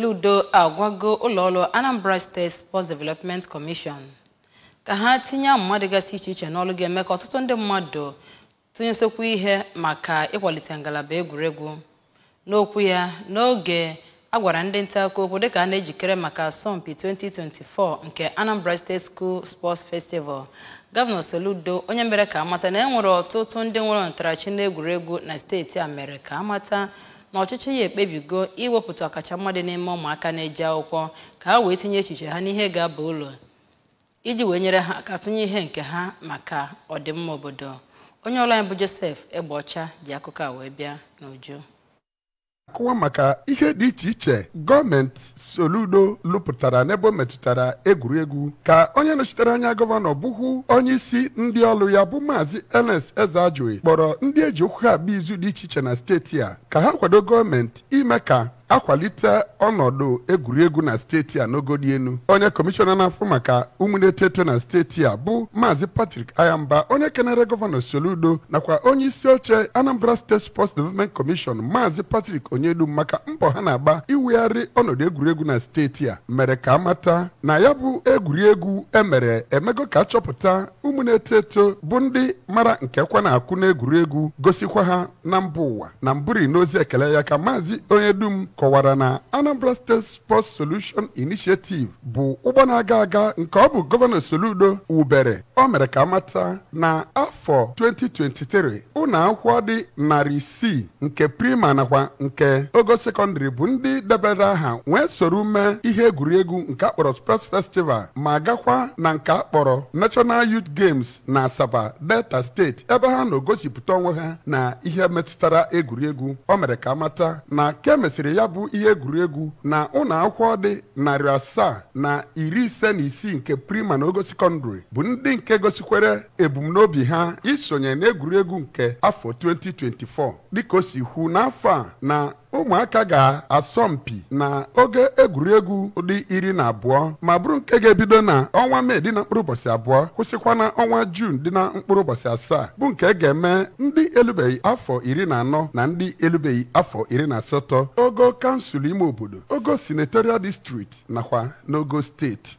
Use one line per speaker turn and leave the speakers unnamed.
Soludo agwago ụlọọrụ Anambra State Sports Development Commission ka ha tinye amụma dịgasị iche iche n'ọrụ ga-eme ka ọtụtụ ndị mmadụ tụnyesekwu ihe maka ịkwalite ngalaba egwuregwu. N'okwu ya n'oge a gwara ndị nta akụkọ okwu dịka a na-ejikere maka asọmpi 2024 nke Anambra State School Sports Festival, Gọvanọ Soludo, onye mere ka amata na e nwere ọtụtụ ndị nwere ọnatarachi n'egwuregwu na steeti a, mere ka amata na ọchịchị ya ekpebigo iwepụta ọkacha mmadụ n'ime ụmụaka na-eje akwụkwọ ka ha wee tinye echiche ha n'ihe ga-aba ụlọ iji wee nyere ha aka tụnye ihe nke ha maka ọdịmma obodo. Onye ọrụ anyị bụ Joseph Egbeọcha ji akụkọ a wee bịa n'uju.
Akụwa maka ihe dị iche iche gọọmenti Soludo lụpụtara n'ebe o metụtara egwuregwu, ka onye nọchitere anya gọvanọ bụhụ onye isi ndị ọrụ ya, bụ Maazị Ernest Ezeajughi, kpọrọ ndị eji okwu ha agba izu dị iche iche na steeti a ka ha kwado gọọmenti ime ka akwalite ọnọdụ egwuregwu na steeti a n'ogo dị elu. Onye kọmishọna na-afụ maka ụmụ na-eto eto na steeti a, bụ Maazị Patrick Ayamba, onye kenere Gọvanọ Soludo nakwa onye isi oche Anambra State Sports Development Commission, Maazị Patrick Onyedu, maka mbọ ha na-agba iwugharị ọnọdụ egwuregwu na steeti a, mere ka amata na ya bụ egwuregwu emere emego ka achọpụta ụmụ na-eto eto bụ ndị mara nke kwa na-akụ n'egwuregwu, gosikwa ha na mba ụwa. Na mbụri n'ozi ekele ya ka Maazị Onyedum kọwara na Anambra State Sports Solution Initiative bụ ụgbọ na-aga aga nke ọ bụ Gọvanọ Soludo wubere. O mere ka amata na afọ 2023, ụlọ akwụkwọ dị 600 nke prima nakwa nke ogo sekọndịrị bụ ndị debere aha wee soro mee ihe egwuregwu nke akpọrọ Sports Festival, ma gakwa na nke akpọrọ National Youth Games na Asaba, Delta Steeti, ebe ha na-egosipụta onwe ha na ihe metụtara egwuregwu. O mere ka amata na ka emesịrị ya bụ ihe egwuregwu na ụlọ akwụkwọ dị 756 nke prima na ogo sekọndịrị bụ ndị nke gosikwere ebumnobi ha isonye n'egwuregwu nke afọ 2024. Dịka o si kwu, n'afọ a na ụmụaka ga-asọ mpi na oge egwuregwu dị 12, ma bụrụ nke ga-ebido na ọnwa Mee dị na mkpụrụ ụbọchị 2, kwụsịkwa na ọnwa Juun dị na mkpụrụ ụbọchị 7, bụ nke ga-eme ndị elubeghị afọ 14 na ndị elubeghị afọ 18, ogo kansụl ime obodo, ogo senatorial district nakwa n'ogo steeti.